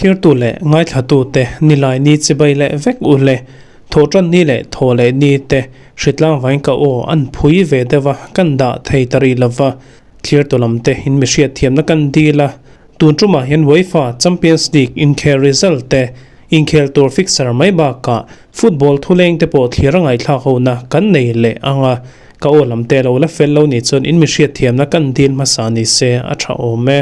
Thlirtu leh ngaithlatute nilai ni chibai leh vek u le, thawhtan ni leh thaw leh ni te hritlang vain ka aw an phui ve deuh a, kan dah thei ta rih lova, thlirtu lam te in mi hriatthiamna kan dil a, tun tumah hian UEFA Champions League inkhel result te inkhel tur fixer mai bakah football thuleng te pawh thlir a ngaihthlak hona kan nei leh ang a, ka aw lam te lo la fel lo nih chuan in mi hriatthiamna kan dil hmasa ni se a tha awm e.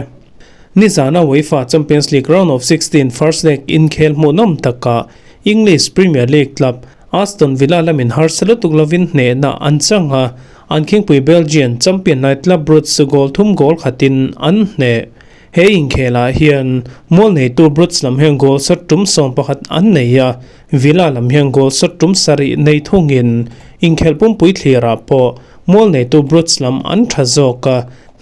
Nizana UEFA Champions League Round of 16 first leg inkhel hmuhnawm takah English Premier League club Aston Villa lamin harsa lutuk lovin hnehna an chang a, an khingpui Belgian champion lai club Brugge chu goal thum goal khatin an hneh. He inkhelah hian mual neitu Brugge lam hian goal shot tum 11 an nei a, Villa lam hian goal shot tum sarih nei thungin inkhel pumpui thlirah pawh mual neitu Brugge lam an tha zawk a,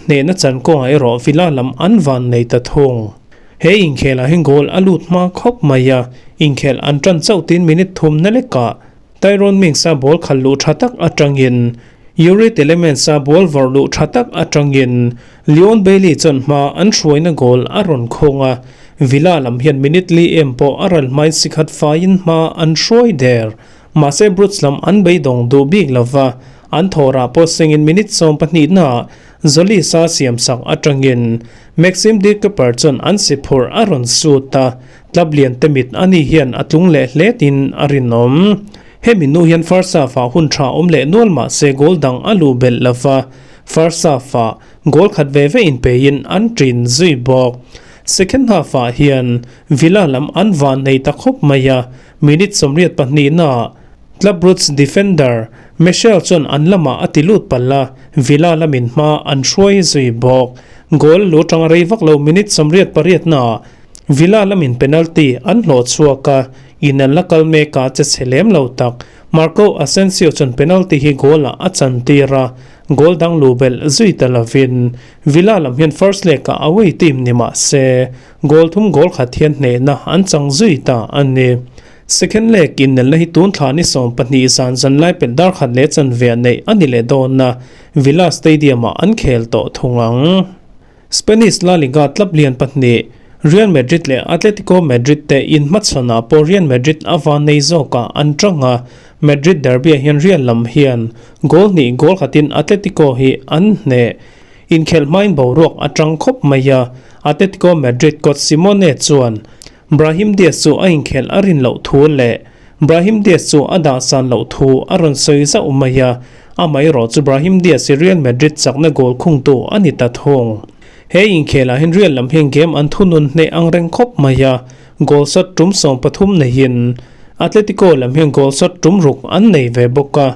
Hnehna chan kawngah erawh Villa lam an van nei ta thung. He inkhelah hian goal a lut hma khawp mai a, inkhel an tan chauh tin minute thum na lekah Tyrone Mings-a ball khalh luh tha tak atangin Youri Tielemans-a ball vawrh luh tha tak atangin Leon Bailey chuan hma an hruaina goal a rawn khawng a, Villa lam hian minute li em pawh a ral hmain sikhat faiin hma an hruai der. Mahse Brugge lam an beidawng duh bik lova, an thawhrah pawh sengin minute 12 naah Zolis-a siamsak atangin Maxim De Cuyper chuan an si phurh a rawn sut a, club lian te mit ani hian a tlung leh hle tiin a rinawm. Hemi nu hian first half-ah hun tha awm leh nual mahse goal dang a luh belh lova, first half-ah goal khat ve ve inpeiin an ṭin zui bawk. Second half-ah hian Villa lam an van nei ta khawp mai a, Minute 82 naah Club Brugge defender Michel chuan an lamah a ti lut palh a, Villa lamin hma an hruai zui bawk. Goal lu tanga rei vak lo minute 88 naah Villa lamin penalty an hlawh chhuak a, in an la kal mek a che chhe lem lo tak. Marco Asensio chuan penalty hi goal-ah a chantir a, goal dang lu belh zui ta lovin Villa lam hian first leg-ah away team ni mah se Goal thum goal khat hian hnehna an chang zui ta a ni. Second leg innelna hi tun thla ni 12 zan zan lai pelh dar khat leh chanve ah neih a ni leh dawn a, Villa Stadium-ah an khel tawh thung ang. Spanish La Liga club lian pahnih Real Madrid leh Atletico Madrid te inhmachhawnah pawh Real Madrid a van nei zawkah an tang a, Madrid derby-ah hian Real lam hian goal hnih goal khatin Atletico hi an hneh. Inkhelh hmain boruak a tang khawp mai a, Atletico Madrid coach Simeone chuan Brahim Diaz chu a inkhelh a rin loh thu leh Brahim Diaz chu a dahsan loh thu a rawn sawi zauh mai a, amaherawh chu Brahim Diaz hi Real Madrid chakna goal khungtu a ni ta thung. He inkhelah hian Real lam hian game an thunun hneh ang reng khawp mai a, goal shot tum 13 neiin Atletico lam hian goal shot tum ruk an nei ve bawk a,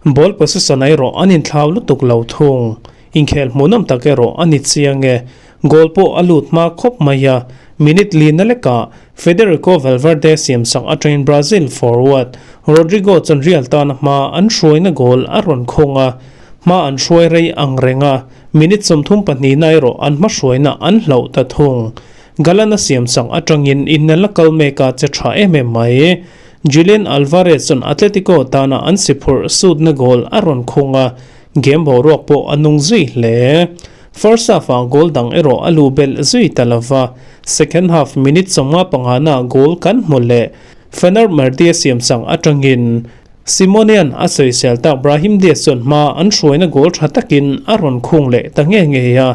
Ball possession erawh an inthlau lutuk lo thung. Inkhel hmuhnawm tak erawh a ni chiang e. Goal pawh a lut hma khawp mai a, minute li na lekah Federico Valverde siamsak atangin Brazil forward Rodrygo chuan Real tana hma an hruaina goal a rawn khawng a, hma an hruai rei ang reng a, minute 32 na erawh an hmahruaina an hloh ta thung. Galan a siamsak atangin innel a kal mek a che tha em em mai. Julian Alvarez chuan Atletico tana an si phurh sutna goal a rawn khung a, game boruak pawh a nung zui hle. First half-ah goal dang erawh a luh belh zui ta lova, second half minute 55 naah goal kan hmu leh. Fener Merdi a siam chang atangin Simonian a sawisel tak Brahim Diaz chuan hma an hruaina goal tha takin a rawn khung leh ta nge nge a,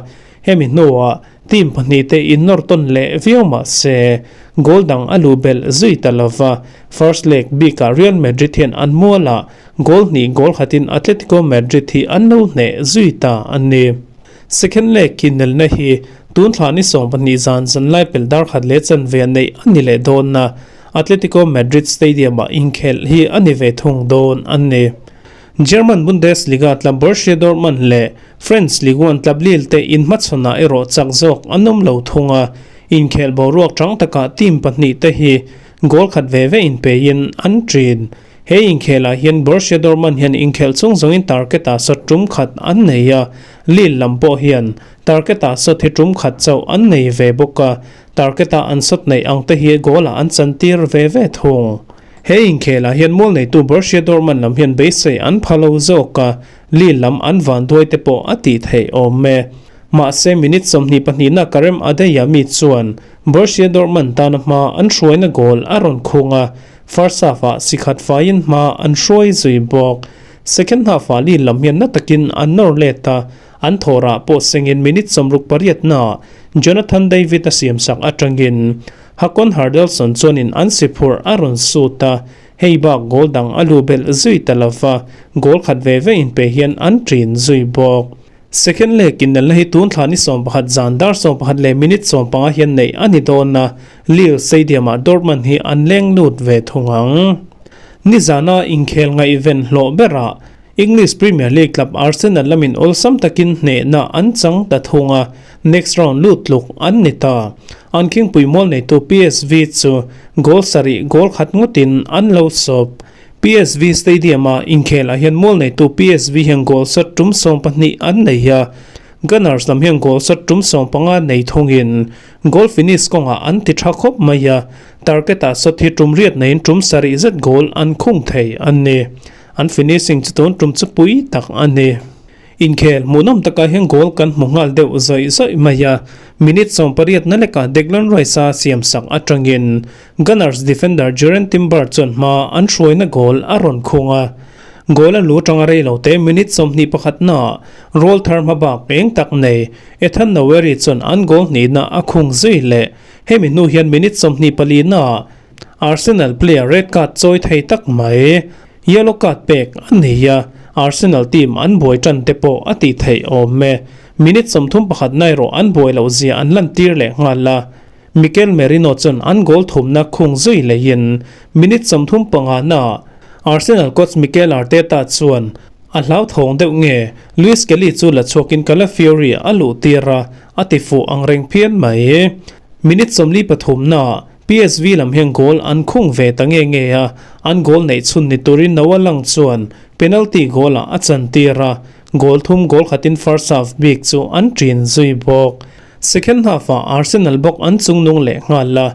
hemi hnuah Team pahnih te in nawr tawn leh viau mah se, goal dang a luh belh zui ta lova, first leg bikah Real Madrid hian an mualah goal hnih goal khatin Atletico Madrid hi an lo hneh zui ta a ni. Second leg kinelna hi tun thla ni 12 zan zan lai pelh dar khat leh chanve a neih a ni leh dawn a, Atletico Madrid Stadium-ah inkhelh hi a ni ve thung dawn a ni. German Bundesliga tla Borussia Dortmund leh French Ligue 1 tla Lille te inhmachhawnah erawh chak zawk an awm lo thung a, inkhel boruak tang takah team pahnih te hi goal khat ve ve inpeiin an ṭin. He inkhelah hian Borussia Dortmund hian inkhelh chung zawngin target-ah shot tum khat an nei a, Lille lam pawh hian target-ah shot hi tum khat chauh an nei ve bawk a, target-a an shot neih ang te hi goal-ah an chantir ve ve thung. He inkhelah hian mual neitu Borussia Dortmund lam hian beisei an pha lo zawk a, Lille lam an vanduai te pawh a tih theih awm e. Mahse minute 22 na Karem Adeyemi chuan Borussia Dortmund tana hma an hruaina goal a rawn khung a, first half-ah si khat faiin hma an hruai zui bawk. Second half-ah Lille lam hian na takin an nawr let a, an thawhrah pawh sengin minute 68 naah Jonathan David a siamsak atangin Hakon Hardelson chuanin an si phurh a rawn sut a, hei bak goal dang a lu belh zui ta lo va, goal khat ve ve inpe hian an ṭin zui bawk. Second leg inelna hi tun thla ni 11 zan dar 11 leh minute 15 hian neih a ni dawn a, Lille Stadium-ah Dortmund hi an leng lut ve thung ang. Nizana inkhel ngaihven hlawh berah English Premier League club Arsenal lamin awlsam takin hnehna an chang ta thung a, next round lut tluk an ni ta. An khingpui mual neitu PSV chu goal sarih goal khat ngawtin an lo sawp. PSV Stadium-a inkhelah hian mual neitu PSV hian goal shot tum 12 an nei a, Gunners lam hian goal shot tum 15 nei thungin goal finish kawngah an ti tha khawp mai a, target-ah shot hi tum riat neiin tum sarih zet goal an khung thei a ni. An finishing chu tun tum chu pui tak a ni. Inkhel hmuhnawm takah hian goal kan hmu nghal deuh zawih zawih mai a, minute 18 na lekah Declan Rice-a siam sak atangin Gunners defender Jurrien Timber chuan hma an hruaina goal a rawn khung a. Goal a lu tanga rei lo te minute 21 naah roll thar hma bak eng tak nei Ethan Nwaneri chuan an goal hnihna a khung zui leh. Hemi hnu hian minute 24 naah Arsenal player red card chawi thei tak mai, yellow card pek a nei a, Arsenal team an buai tan te pawh a tih theih awm e. Minute 31 na erawh an buai loh zia an lantir leh nghal a, Mikel Merino chuan an goal thumna khung zui leiin minute 35 naah Arsenal coach Mikel Arteta chuan a hlauthawng deuh nge Lewis Kelly chu la chhuakin Calafiori a luh tir a, a ti fuh ang reng phian mai. Minute 43 naah PSV lam hian goal an khung ve ta nge nge a, an goal neih chhun ni turin Noah Lang chuan penalty goal ah a chan tir a, goal thum goal khatin first half bik chu an ṭin zui bawk. Second half ah Arsenal bawk an chungnung leh nghal a,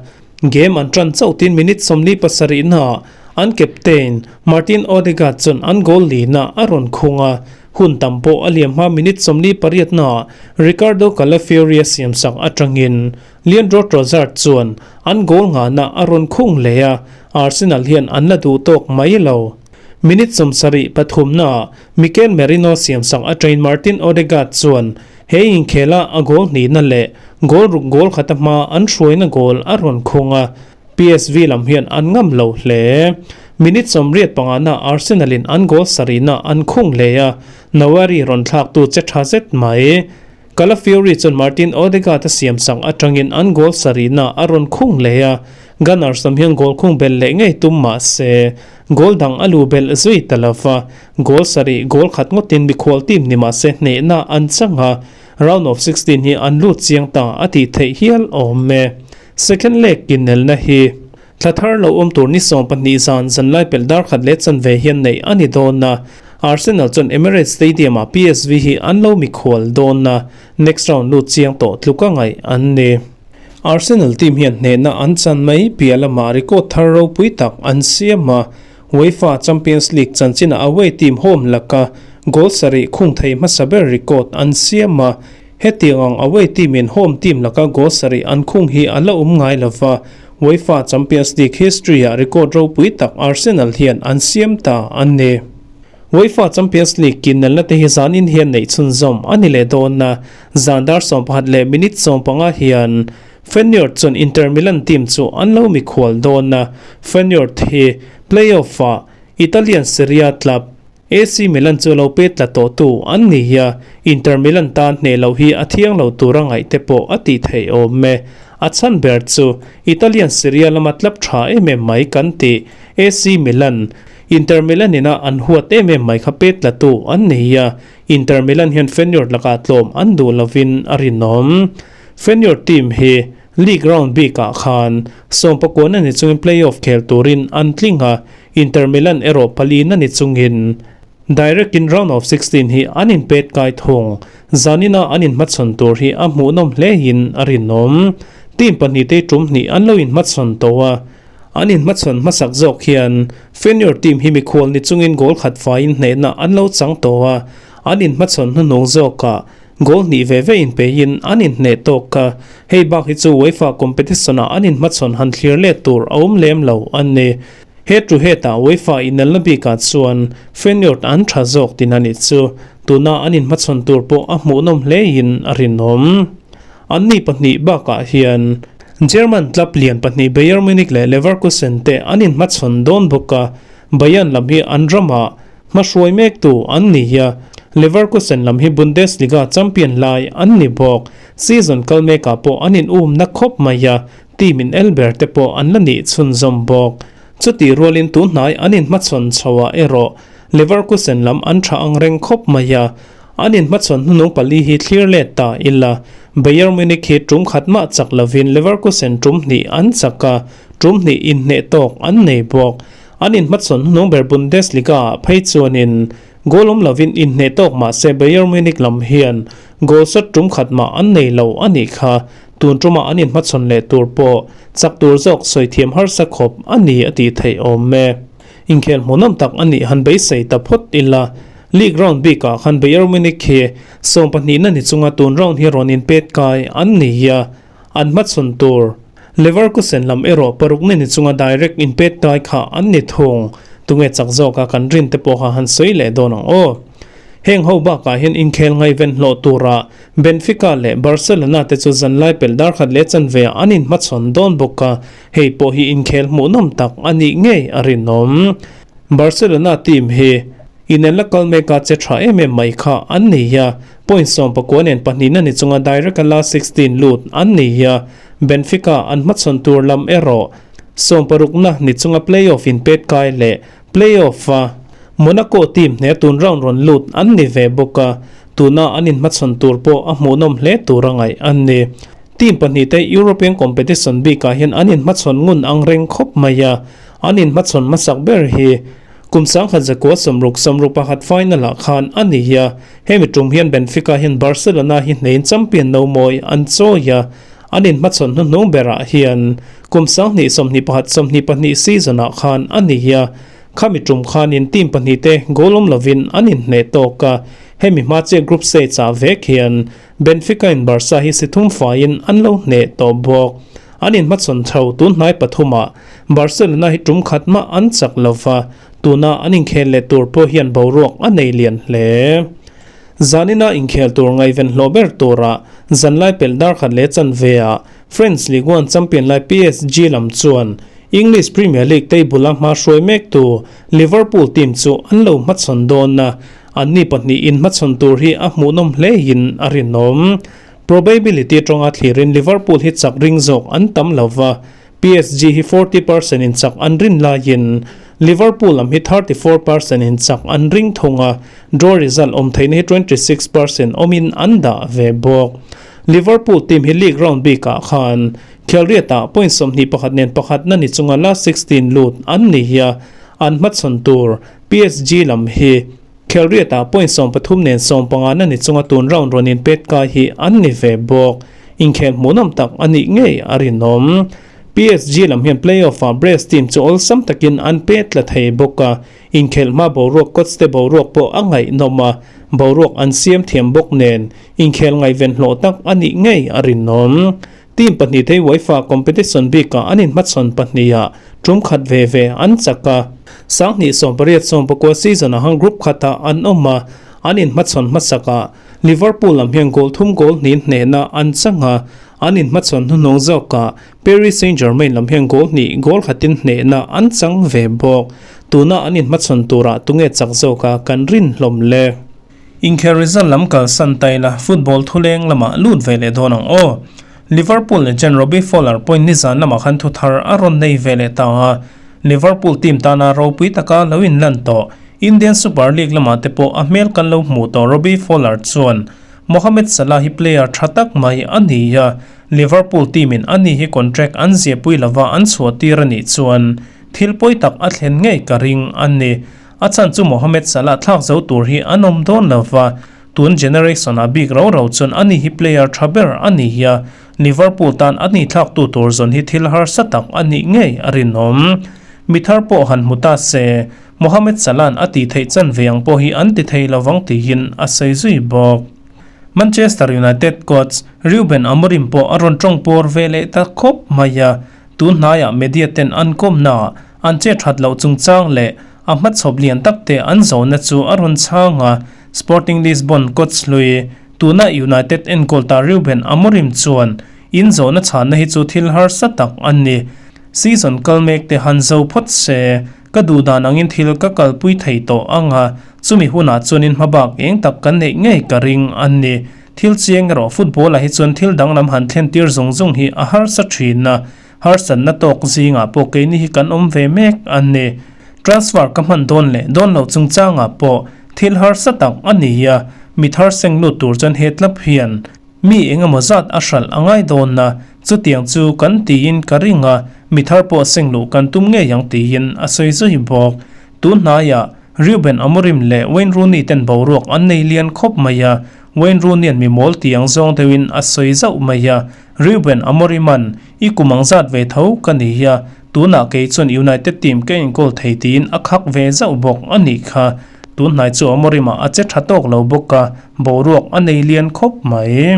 game an ṭan chauh tin minute 47 naah an captain Martin Odegaard chuan an goal lina a rawn khung a, Hun tam pawh a liam hma minute 48 naah Riccardo Calafiori a siamsak atangin Leandro Trossard chuan an goal nghahna a rawn khung leh a, Arsenal hian an la duh tawk mai lo. Minute 73 naah Mikel Merino siamsak atangin Martin Odegaard chuan he inkhela a goal hnihna leh goal ruk goal khata hma an hruaina goal a rawn khung a, PSV lam hian an ngam lo hle. Minute 85 na Arsenal in an goal sarihna an khung leh a, Nwaneri rawn thlaktu che tha zet mai. Calafiori chuan Martin Odegaard a siamsak atangin an goal sarihna a rawn khung leh a, Gunners lam hian goal khung belh leh ngei tum mah se, goal dang a lu belh zui ta lo va, goal sarih goal khat ngawtin mikhual team ni mah se hnehna an chang a, round of 16 hi an lut chiang ta a tih theih hial awm e. Second leg inelna hi thla thar lo awm tur ni 12 zan zanlai pelh dar khat leh chanve hian neih a ni dawn a, Arsenal chuan Emirates Stadium-ah PSV hi an lo mikhual dawn a, next round lut chiang tawh tluka ngaih an ni. Arsenal team hian hnehna an chan mai piah lamah record thar ropui tak an siam a, UEFA Champions League chanchinah away team home laka goal sarih khung thei hmasa ber record an siam a, Hetiang ang away team in home team laka goal sarih an khung hi a la awm ngai lova, UEFA Champions League history ah record ropui tak Arsenal hian an siam ta an ni. UEFA Champions League kinelna te hi zanin hian neih chhunzawm a ni leh dawn a, zan dar 11 leh minute 15 hian Feyenoord chuan Inter Milan team chu an lo mikhual dawn a, Feyenoord hi play-off ah Italian Serie A club AC Milan chu lo pet tla tawh tu an ni a, Inter Milan tan hneh loh hi a thiang lo tura ngaih te pawh a tih theih awm e. A chhan ber chu Italian Serie A lama club tha em em mai kan ti AC Milan, Inter Milan ina an huat em em mai kha pet tla tu an ni a, Inter Milan hian Feyenoord lakah tlawm an duh lovin a rinawm. Feyenoord team hi league round bikah khan 19 ni chungin play-off khel turin an tling a, Inter Milan erawh pali na ni chungin direct in round of 16 hi an inpet kai thung. Zanina an inhmachhawn tur hi a hmuhnawm hle in a rinawm. Team pahnih te tum hnih an lo inhmachhawn tawh a. An inhmachhawn hmasak zawk hian Feyenoord team hi mikhual ni chungin goal khat faiin hnehna an lo chang tawh a, an inhmachhawn hnuhnung zawkah goal hnih ve ve inpeiin an inhneh tawk a, hei bak hi chu UEFA competition-ah an inhmachhawn han thlir let tur a awm lem lo a ni. He tu hetah UEFA inelna bikah chuan Feyenoord an tha zawk tin a nih chu. Tuna an inhmachhawn tur pawh a hmuhnawm hlein a rinawm. Anni pahnih bakah hian German club lian pahnih Bayern Munich leh Leverkusen te an inhmachhawn dawn bawk a, Bayern lam hi an ramah hmahruai mektu an ni a, Leverkusen lam hi Bundesliga champion lai an ni bawk. Season kal mekah pawh an in-umna khawp mai a, team in el ber te pawh an la nih chhunzawm bawk. Chutih rualin tun hnai an inhmachhawn chhoah erawh Leverkusen lam an tha ang reng khawp mai a, An inhmachhawn hnunung pali hi thlir let ta ila, Bayern Munich hi tum khat mah chak lovin Leverkusen tum hnih an chak a, tum hnih inhneh tawk an nei bawk. An inhmachhawn hnunung ber Bundesliga-ah phei chuanin goal awm lovin inhneh tawk mah se Bayern Munich lam hian goal shot tum khat mah an nei lo a nih kha. Tun tumah an inhmachhawn leh tur pawh chak tur zawk sawi thiam harsa khawp a ni a tih theih awm e. Inkhel hmuhnawm tak a nih han beisei ta phawt ila, League round bikah khan Bayern Munich hi sawmpahnihna ni chunga tun round hi rawn inpet kai an ni a, an hmachhawn tur. Leverkusen lam erawh parukna ni chunga direct inpet kai kha an ni thung. Tunge chak zawka kan rin te pawha han sawi leh dawn ang aw. Heng ho bakah hian inkhel ngaihven hlawh tura Benfica leh Barcelona te chu zanlai pelh dar khat leh chanve ah an inhmachhawn dawn bawk a, hei pawh hi inkhel hmuhnawm tak a nih ngei a rinawm. Barcelona team hi inenla kal meka che tha em em mai kha an nei a, point 19 nen pahnihna ni chunga direct a last 16 lut an nei a, Benfica an hmachhawn tur lam erawh sawmparukna ni chunga playoff inpet kai leh playoff a Monaco team hne tun round rawn lut an ni ve bawk a, tuna an inhmachhawn tur pawh a hmuhnawm hle tur a ngaih an ni. Team pahnih te European competition bikah hian an inhmachhawn ngun ang reng khawp mai a, an inhmachhawn hmasak ber hi kum 1961 final ah khan a ni a, hemi tum hian Benfica hian Barcelona hi hnein champion no mawi an chawi a, an inhmachhawn hnuhnung berah hian kum 2021-22 season ah khan a ni a, khami tum khanin team pahnih te goal awm lovin an inhneh tawk a, hemi hma chiah group stage ah vek hian Benfica in Barca hi si thum faiin an lo hneh tawh bawk. An inhmachhawn tho tun hnai pathumah Barcelona hi tum khat mah an chak lo va, tuna an inkhel leh tur pawh hian boruak a nei lian hle. Zanina inkhel tur ngaihven hlawh ber turah zanlai pelh dar khat leh chanveah French Ligue 1 champion lai PSG lam chuan English Premier League table a hma hruai mektu Liverpool team chu an lo hmachhawn dawn a, Anni pahnih inhmachhawn tur hi a hmuhnawm hlein a rinawm. Probability atanga thlirin Liverpool hi chak ring zawk an tam lo va, PSG hi 40% in chak an rin laiin Liverpool lam hi 34% in chak an ring thung a, draw result awm theihna hi 26% awmin an dah ve bawk. Liverpool team hi league round bikah khan Khelriatah point 21 nen pakhatna ni chunga last 16 lut an ni a, an hmachhawn tur PSG lam hi Khelriatah point 13 nen 15 na ni chunga tun round rawn inpet kai hi an ni ve bawk. Inkhel hmuhnawm tak a nih ngei a rinawm. PSG lam hian playoff-ah Brest team chu awlsam takin an pet tla thei bawk a, inkhelh hma boruak coach te boruak pawh a ngaihnawm a, boruak an siam thiam bawk nen inkhel ngaihven hlawh tak a nih ngei a rinawm. Team pahnih te UEFA competition bikah an inhmachhawn pahniha tum khat ve ve an chak a. 2018-19 season ah han group khatah an awm a, an inhmachhawn hmasakah Liverpool lam hian goal thum goal hnih hnehna an chang a, an inhmachhawn hnuhnawng zawkah Paris Saint-Germain lam hian goal hnih goal khatin hnehna an chang ve bawk. Tuna an inhmachhawn turah tunge chak zawka kan rin hlawm le? Inkhel result lam kalsan ta ila football thuleng lamah lut ve leh dawn ang aw. Liverpool legend Robbie Fowler pawhin nizan lamah khan thu thar a rawn nei ve leh ta a, Liverpool team tana ropui taka lo inlan tawh Indian Super League lamah te pawh a hmel kan lo hmuh tawh Robbie Fowler chuan Mohamed Salah hi player tha tak mai a ni a, Liverpool team in ani hi contract an ziahpui lova an chhuah tir a nih chuan thil pawi tak a thlen ngei ka ring a ni. A chhan chu Mohamed Salah thlak zo tur hi an awm dawn lo va, Tun generation ah bik rau rau chuan ani hi player tha ber a ni a, Liverpool tan a ni thlaktu tur zawn hi thil harsa tak a nih ngei a rinawm. Mi thar pawh han hmu ta se, Mohamed Salah-a'n a tih theih chan ve ang pawh hi an ti thei lovang tiin a sawi zui bawk. Manchester United coach Ruben Amorim pawh a rawn tawng pawr ve leh ta khawp mai a, tun hnaiah media ten an kawmnaah an che that loh chungchang leh a hmachhawp lian tak te an zawhna chu a rawn chhang a, Sporting Lisbon coach hlui tuna United enkawl ta Ruben Amorim chuan in zawhna chhanna hi chu thil harsa tak a ni. Season kal mek te han zo phawt se, Ka duh dan angin thil ka kalpui thei tawh ang a, chumi hunah chuanin hmabak eng tak kan neih ngei ka ring a ni. Thil chiang erawh football ah hi chuan thil danglam han thlen tir zung zung hi a harsa thin a, harsatna tawk zingah pawh keini hi kan awm ve mek a ni. Transfer ka hman dawn leh dawn loh chungchangah pawh thil harsa tak a ni a, mi thar seng lut tur chuan he tlap hian Mi engemaw zat a hralh a ngai dawn a, chutiang chu kan tiin ka ring a, mi thar pawh seng luh kan tum ngei ang tiin a sawi zui bawk. Tun hnaiah Ruben Amorim leh Wayne Rooney ten boruak an nei lian khawp mai a, Wayne Rooney-a'n mi mawl tiang zawng deuhin a sawi zauh mai a, Ruben Amorim-a'n i kum ang zat ve tho ka ni a, tunah kei chuan United team ka enkawl thei tiin a khak ve zauh bawk a nih kha. Tun hnai chu Amorim-ah a che tha tawk lo bawk a, boruak a nei lian khawp mai.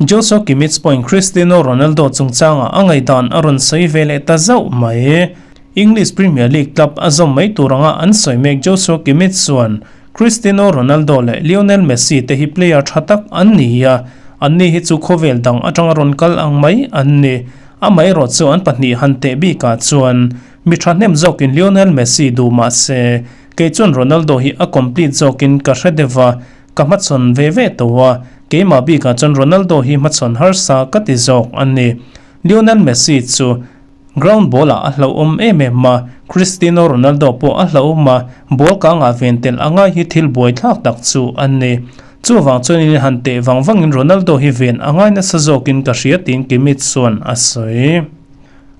Joshua Kimmich pawhin Cristiano Ronaldo chungchangah a ngaihdan a rawn sawi ve leh ta zauh mai. English Premier League club a zawm mai tur anga an sawi mek Joshua Kimmich chuan Cristiano Ronaldo leh Lionel Messi te hi player tha tak an ni a, anni hi chu khawvel dang atanga rawn kal ang mai an ni. Amaherawh chu an pahnih han teh bikah chuan mi thahnem zawkin Lionel Messi duh mah se, Kei chuan Ronaldo hi a complete zawkin ka hre deuh a, ka hmachhawn ve ve tawh a, keimah bikah chuan Ronaldo hi hmachhawn harsa ka ti zawk a ni. Lionel Messi chu ground ball ah a hlauhawm em em a, Cristiano Ronaldo pawh a hlauhawm a, ball kangah ven tel a ngai hi thil buaithlak tak chu a ni. Chuvang chuan in han teh vang vangin Ronaldo hi ven a ngai nasa zawkin ka hria tiin Kimmich chuan a sawi.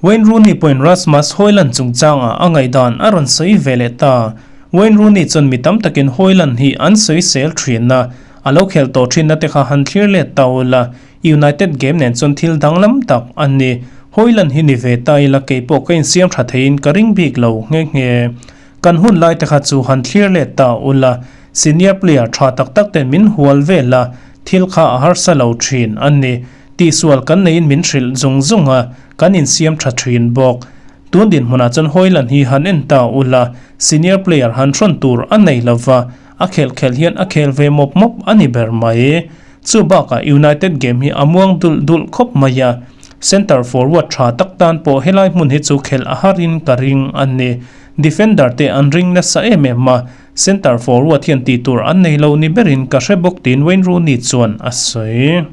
Wayne Rooney pawhin Rasmus Hojlund chungchangah a ngaihdan a rawn sawi ve leh ta. Wayne Rooney chuan mi tam takin Hojlund hi an sawisel thin a, a lo khelh tawh thinna te kha han thlir let ta ula, United game nen chuan thil danglam tak a ni. Hojlund hi ni ve ta ila keipawh ka insiam tha theiin ka ring bik lo nghe nghe. Kan hun lai te kha chu han thlir let ta ula, senior player tha tak tak ten min hual vel a, thil kha a harsa lo thin a ni. Tihsual kan neiin min hrilh zung zung a, kan insiam tha thin bawk. Tun dinhmunah chuan Hojlund hi han en ta ula, senior player han hrawn tur a nei lova, a khelh khelh hian a khel ve mawp mawp a ni ber mai. Chu bakah United game hi a muang dulh dulh khawp mai a, centre forward tha tak tan pawh helai hmun hi chu khelh a harin ka ring a ni. Defender te an ring nasa em em a, centre forward hian tih tur an nei lo ni berin ka hre bawk tiin Wayne Rooney chuan a sawi.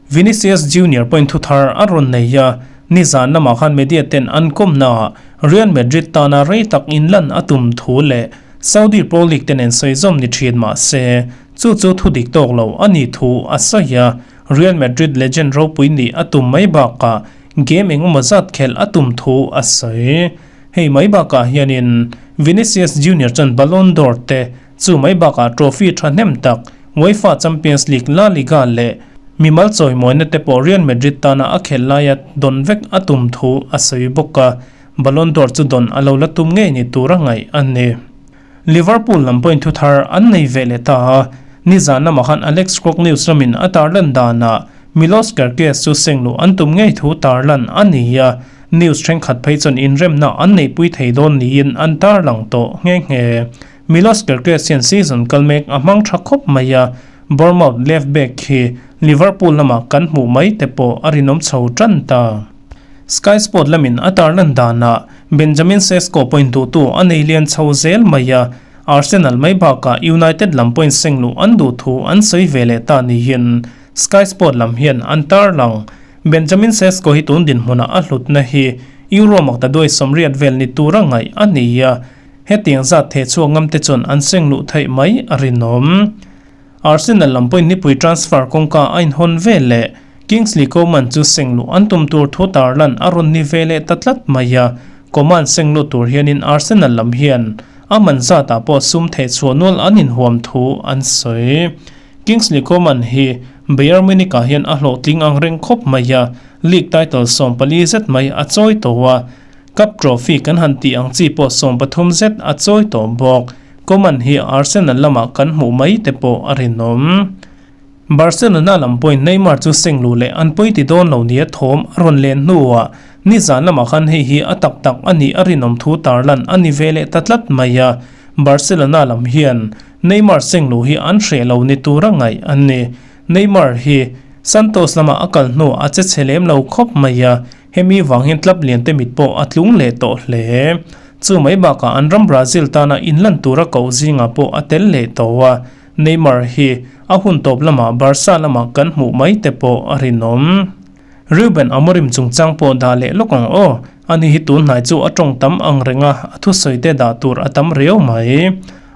Vinicius Junior pawhin thu thar a rawn nei a, nizan lamah khan media ten an kawmnaah Real Madrid tana rei tak inlan a tum thu leh Saudi Pro League te nen sawi zawm ni thin mah se, chu chu thu dik tawk lo a nih thu a sawi a, Real Madrid legend ropui nih a tum mai bakah game engemaw zat khelh a tum thu a sawi. Hei mai bakah hianin Vinicius Junior chuan Ballon d'Or te Chu mai bakah trophy thahnem tak UEFA Champions League, La Liga leh mimal chawimawina te pawh Real Madrid tana a khelh laia dawn vek a tum thu a sawi bawk a, Ballon d'Or chu dawn a lo la tum ngei ni tura ngaih a ni. Liverpool lam pawhin thu thar an nei ve leh ta a, nizan lamah khan Alex Krok News lamin a tarlan danah Milos Kerkez chu seng luh an tum ngei thu tarlan a ni a, news thenkhat phei chuan inremna an neihpui thei dawn niin an tarlang tawh nghe nghe. Milos Kerkez hian season kal mek a hmang tha khawp mai a, Bournemouth left back hi Liverpool lamah kan hmuh mai te pawh a rinawm chho tan ta. Sky Sport lamin a tarlan danah Benjamin Sesko pawhin duhtu a nei lian chho zel mai a, Arsenal mai bakah United lam pawhin seng luh an duh thu an sawi ve leh ta niin Sky Sport lam hian an tarlang. Benjamin Sesko hi tun dinhmunah a hlutna hi Euro maktaduai 80 vel ni tura ngaih a ni a, Hetiang zat theh chhuak ngam te chuan an seng luh theih mai a rinawm. Arsenal lam pawhin nipui transfer kawngka a inhawn ve leh Kingsley Coman chu seng luh an tum tur thu tarlan a rawn ni ve leh ta tlat mai a, Coman seng luh tur hianin Arsenal lam hian a man zatah pawh sum theh chhuah nual an inhuam thu an sawi. Kingsley Coman hi Bayern Munich-ah hian a hlawhtling ang reng khawp mai a, league title 14 zet mai a chawi tawh a, cup trophy kan han tih ang chi pawh 13 zet a chawi tawh bawk. Coman hi Arsenal lamah kan hmuh mai te pawh a rinawm. Barcelona lam pawhin Neymar chu seng luh leh an pawi ti dawn lo nia thawm a rawn len hnuah nizan lamah khan hei hi a tak tak a nih a rinawm thu tarlan a ni ve leh ta tlat mai a, Barcelona lam hian Neymar seng luh hi an hreh lo ni tura ngaih an ni. Neymar hi Santos lamah a kal hnuah a che chhe lem lo khawp mai a, hemi vang hian club lian te mit pawh a tlung leh tawh hle. Chu mai bakah an ram Brazil tana inlan tura koh zingah pawh a tel leh tawh a, Neymar hi a hun tawp lamah Barca lamah kan hmuh mai te pawh a rinawm. Ruben Amorim chungchang pawh dah leh lawk ang aw, ani hi tun hnai chu a tawng tam ang reng a, a thusawi te dah tur a tam riau mai.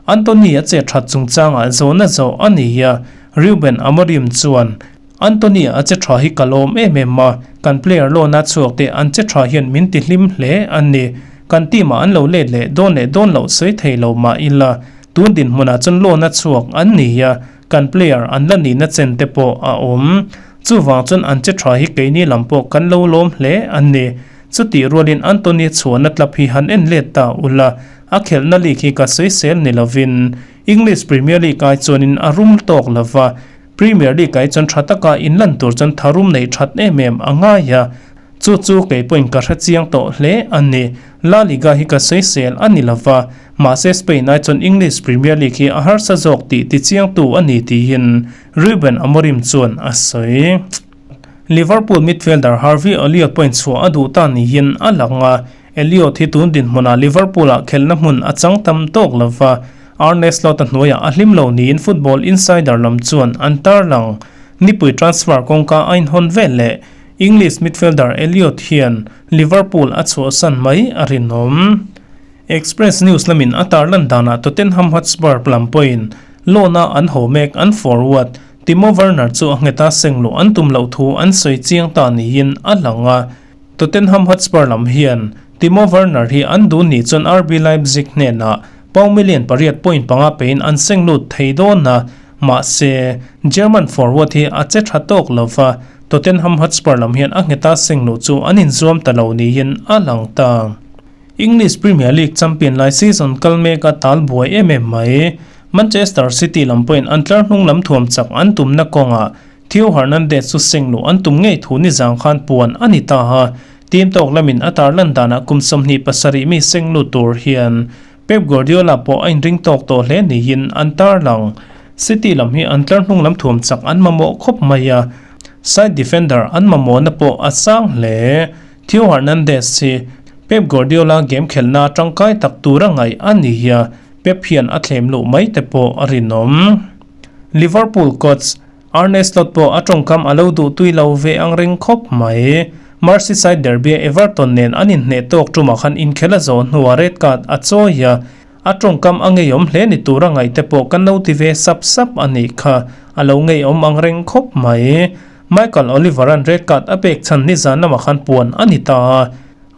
Antony a che that chungchangah zawhna zawh a ni a, Ruben Amorim chuan, Antony a che tha hi ka lawm em em a, kan player loan a chhuak te an che tha hian min ti hlim hle a ni. Kan team ah an lo let leh dawn leh dawn loh sawi thei lo mah ila, tun dinhmunah chuan loan a chhuak an ni a, kan player an la nihna chen te pawh a awm. Chuvang chuan an che tha hi keini lam pawh kan lo lawm hle a ni. Chutih rualin Antony chhuahna tlap hi han en let ta ula, a khelhna league hi ka sawisel ni lovin English Premier League ai chuanin a rum tawk lova, Premier League ah hi chuan tha taka inlan tur chuan tharum neih that em em a ngai a, chu chu kei pawhin ka hre chiang tawh hle a ni. La Liga hi ka sawisel a ni lova, mahse Spain ai chuan English Premier League hi a harsa zawk tih tichiangtu a ni tiin Ruben Amorim chuan a sawi. Liverpool midfielder Harvey Elliott pawhin chhuah a duh ta niin a lang a, Elliott hi tun dinhmunah Liverpool-ah khelhna hmun a chang tam tawk lova, Arne Slot-a hnuaiah a hlim lo niin Football Insider lam chuan an tarlang. Nipui transfer kawngka a inhawn vel leh English midfielder Elliott hian Liverpool a chhuahsan mai a rinawm. Express News lamin a tarlan danah Tottenham Hotspur lam pawhin loan-a an haw mek an forward Timo Werner chu a ngheta seng luh an tum loh thu an sawi chiang ta niin a lang a. Tottenham Hotspur lam hian Timo Werner hi an duh nih chuan RB Leipzig hnenah pound million 8.5 pein an seng lut thei dawn a, mahse, German forward hi a che tha tawk lo va, Tottenham Hotspur lam hian a ngheta seng luh chu an inzuam ta lo niin a lang ta. English Premier League champion lai season kal meka tal buai em em mai. Manchester City lam pawhin an tlar hnung lam thuam chak an tumna kawngah Theo Hernandez chu seng luh an tum ngei thu nizang khan puan a ni ta a, team tawk lamin a tarlan danah kum 27 mi seng lut tur hian Pep Guardiola pawh a inring tawk tawh hle niin an tarlang. City lam hi an tlar hnung lam thuam chak an mamawh khawp mai a, side defender an mamawhna pawh a sang hle. Theo Hernandez hi Pep Guardiola game khelhna tangkai tak tura ngaih a ni a, Pep hian a thlem luh mai te pawh a rinawm. Liverpool coach Arne Slot pawh a tawngkam a lo duh tui lo ve ang reng khawp mai. Merseyside derby-a Everton nen an inhneh tawk tumah khan inkhel a zawh hnuah red card a chawi a, a tawngkam a ngeiawm hle ni tura ngaih te pawh kan lo ti ve sap sap a nih kha. A lo ngeiawm ang reng khawp mai. Michael Oliver-a'n red card a pek chhan nizan lamah khan puan a ni ta a.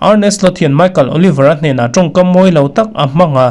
Arne Slot hian Michael Oliver-a hnenah tawngkam mawi lo tak a hmang a,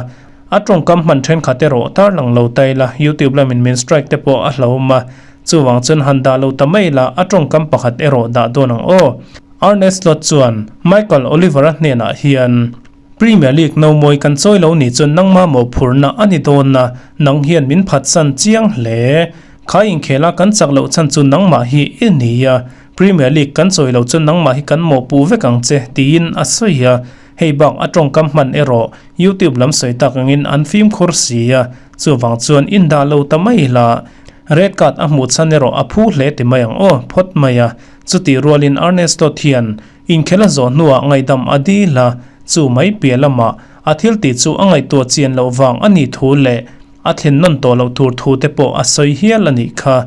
a tawngkam hman thenkhat erawh tarlang lo ta ila, YouTube lamin min strike te pawh a hlauhawm a, chuvang chuan han dah lo ta mai ila, a tawngkam pakhat erawh dah dawn ang aw. Arne Slot chuan Michael Oliver-a hnenah hian, Premier League no mawi kan chawi lo nih chuan nangmah mawhphurhna a ni dawn a, nang hian min phatsan chiang hle. Kha inkhela kan chak loh chhan chu nangmah hi i ni a, Premier League kan chawi loh chuan nangmah hi kan mawhpuh vek ang che, tiin a sawi a. Hei bak a tawngkam hman erawh YouTube lam sawi tak angin an fimkhur si a, chuvang chuan in dah lo ta mai la. Red card a hmuh chhan erawh a phu hle ti mai ang aw, phawt mai a. Chutih rualin Arne Slot hian inkhel a zawh hnuah ngaihdam a dil a, chu mai piah lamah a thil tih chu a ngaihtuah chian loh vang a nih thu leh a thlen nawn tawh loh tur thu te pawh a sawi hial a nih kha.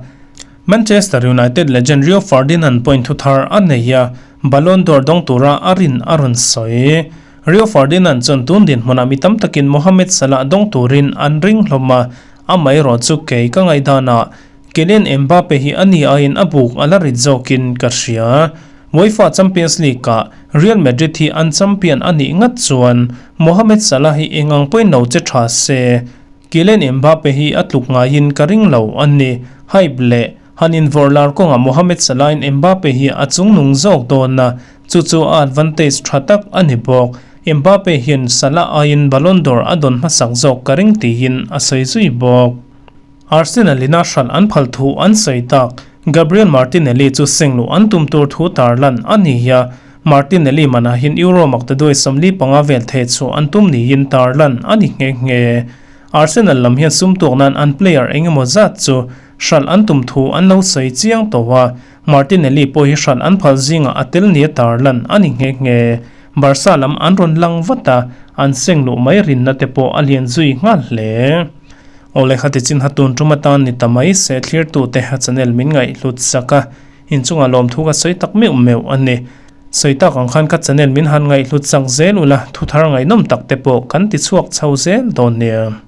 Manchester United legend Rio Ferdinand pawhin thuthar a nei a, Ballon d'Or dawng tura a rin a rawn sawi. Rio Ferdinand chuan tun dinhmunah mi tam takin Mohamed Salah dawng turin an ring hlawm a, amaherawh chu kei ka ngaihdanah Kylian Mbappe hi a ni aiin a buk a la rit zawkin ka hria. UEFA Champions League-ah Real Madrid hi an champion a nih ngat chuan Mohamed Salah hi eng ang pawhin lo che tha se, Kylian Mbappe hi a tluk ngaiin ka ring lo a ni. Hype leh han invawrh lar kawngah Mohamed Salah-in Mbappe hi a chungnung zawk dawn a, chu chu a advantage tha tak a ni bawk. Mbappe hian Salah aiin Ballon d'Or a dawn hmasak zawk ka ring tiin a sawi zui bawk. Arsenal ina hralh an phal thu an sawi tak. Gabriel Martinelli chu seng luh an tum tur thu tarlan a ni a, Martinelli manah hian Euro maktaduai 45 vel theh chhuah an tum niin tarlan a ni nghe nghe. Arsenal lam hian sum tuak nan an player eng emaw zat chu hralh an tum thu an lo sawi chiang tawh a, Martinelli pawh hi hralh an phal zingah a tel nia tarlan a ni nghe nghe. Barca lam an rawn lang vat a, an seng luh mai rinna te pawh a lian zui nghal hle. Aw le khati chin ha tun tum atan ni ta mai se thlirtute a channel min ngaihhlut sak a, inchungah lawmthu ka sawi tak meuh meuh a ni. Sawi tak ang khan ka channel min han ngaihhlut sak zel ula thuthar ngaihnawm tak te pawh kan ti chhuak chho zel dawn nia.